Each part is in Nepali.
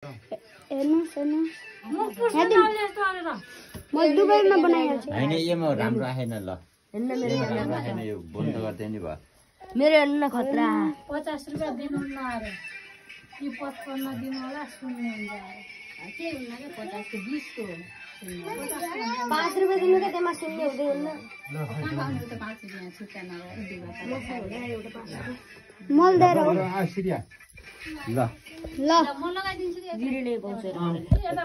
म दुबईमा बनाएको छु हैन यो राम्रो आएन ल राम्रो आएन यो बन्द गर्दै नि भयो मेरो हेर्नु खतरा 50 रुपैयाँ दिनु न अरे यो 55 दिनु होला सुन्नु हुन्छ के हुन्न के 50 को 20 को 5 रुपैयाँ दिनु के त्यसमा सुन्ने हुँदैन त 5 रुपैयाँ छुट्टा नभए मलदार हो ल ल म लगाइदिन्छु के गिरीले पाउँछ यता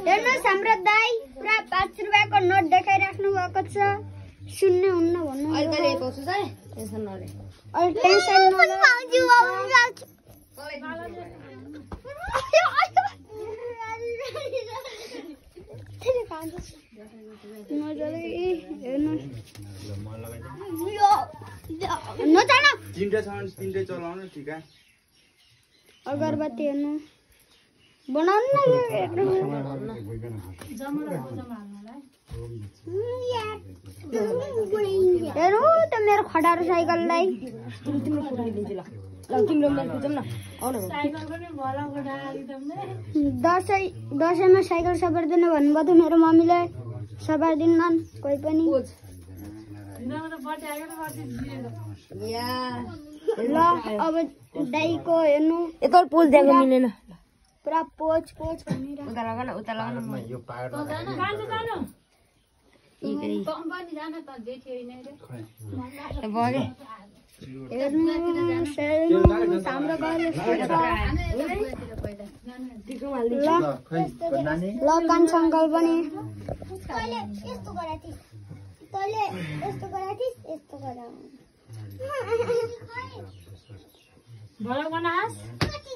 हेर्नुहोस् हाम्रो दाइ पुरा 5 रुपैयाँको नोट देखाइराख्नु भएको छ सुन्ने हुन्न भन्नु अहिले पाउँछु है टेन्सन नले अहिले टेन्सन तीनटै चलाउनु ठीक है अगरबत्ती हेर्नु बनाउनु हेर्नु त मेरो खटारो साइकललाई दसैँमा साइकल सबार्दैन भन्नुभयो त मेरो मम्मीले सबार्दिन्न कोही पनि ल अब दाइको हेर्नु यता पोज दिएको मिलेन पुरा पोच भनिरहेको उता लगाउन यो पार हाम्रो ल कान्छ अङ्कल पनि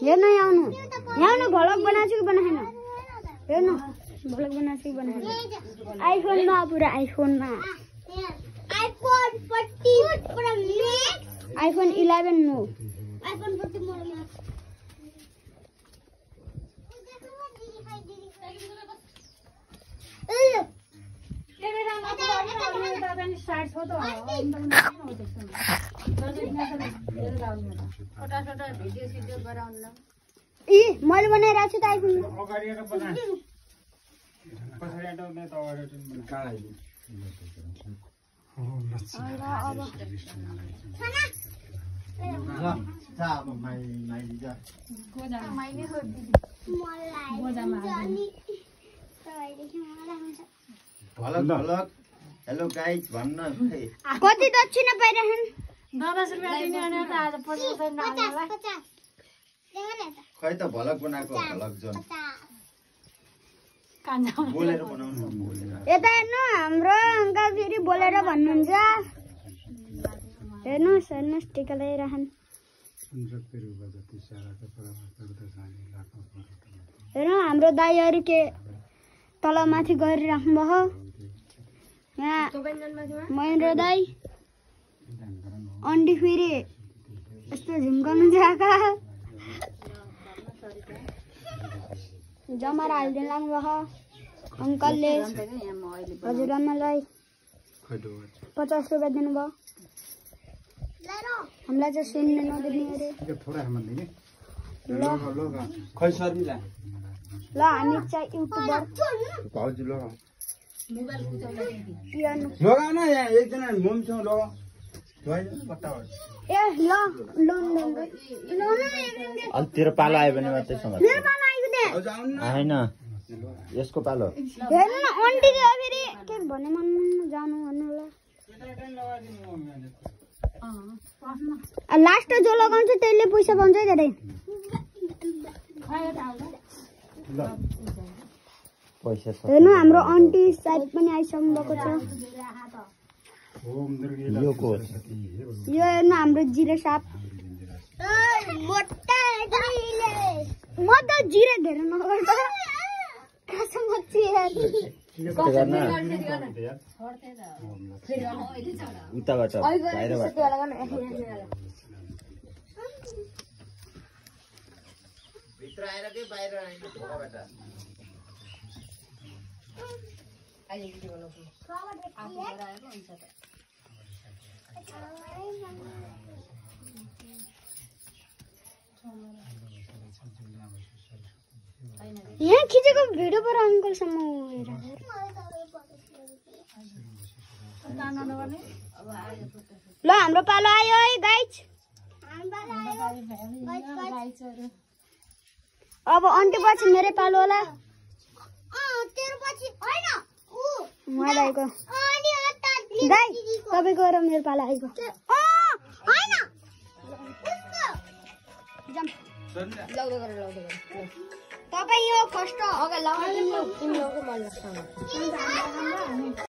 हेर्नु यहाँ भ्लग बनाएको कि बनाएन हेर्नु भ्लग बनाएको कि बनाएन आइफोनमा पुरा आइफोनमा आइफोन 11 नो मैले बनाइरहेको छु त आइफोन हेलो गाइस भन्न कति दक्षिणा पाइराखन् 10 रुपैयाँ दिने भने त आज 50 नआउला खै त भलक बनाएको भलक जोन कान्जा बोलेर बनाउनु यता हेर्नु हाम्रो अङ्कल फेरि बोलेर भन्नुहुन्छ हेर्नुहोस् टिका लगाइराखन् हेर्नु हाम्रो दाइहरू के तलमाथि गरिराख्नु भयो यहाँ महेन्द्र दाइ अन्डी फेरि यस्तो झुम्काउनु जाका जमारा हालिदिनु लाग्नुभयो अङ्कलले हजुरआमालाई 50 रुपैयाँ दिनुभयो हामीलाई चाहिँ सुन्ने नदिने अरे ल हामी चाहिँ युट्युबर लगाउन यहाँ एकजना मम्मीसँग लगाऊ ए ल लोन अनि तेरो पालो आयो भने मात्रै सँग मेरो पालो आइगयो होइन यसको पालो हेर्नु न अन्टी फेरि के भने मन जानु भन्नु होला लास्ट जो लगाउँछ त्यसले पैसा पाउँछ है धेरै हेर्नु हाम्रो अन्टी साइड पनि आइसक्नु भएको छ यो हेर्नु हाम्रो जिरे साप म त जिरे धेरै नगर्छ कसम उताबाट बाहिरबाट भित्र आएर के बाहिर आइनु ढोकाबाट यहाँ खिचेको भिडियो पर अङ्कलसम्म ल हाम्रो पालो आयो है गाइज। अब आन्टी पछि मेरै पालो होला। मलाई आएको दाइ तपाईँको र मेरो पालो आएको। तपाईँ यो फर्स्ट अगाडि लगाउनु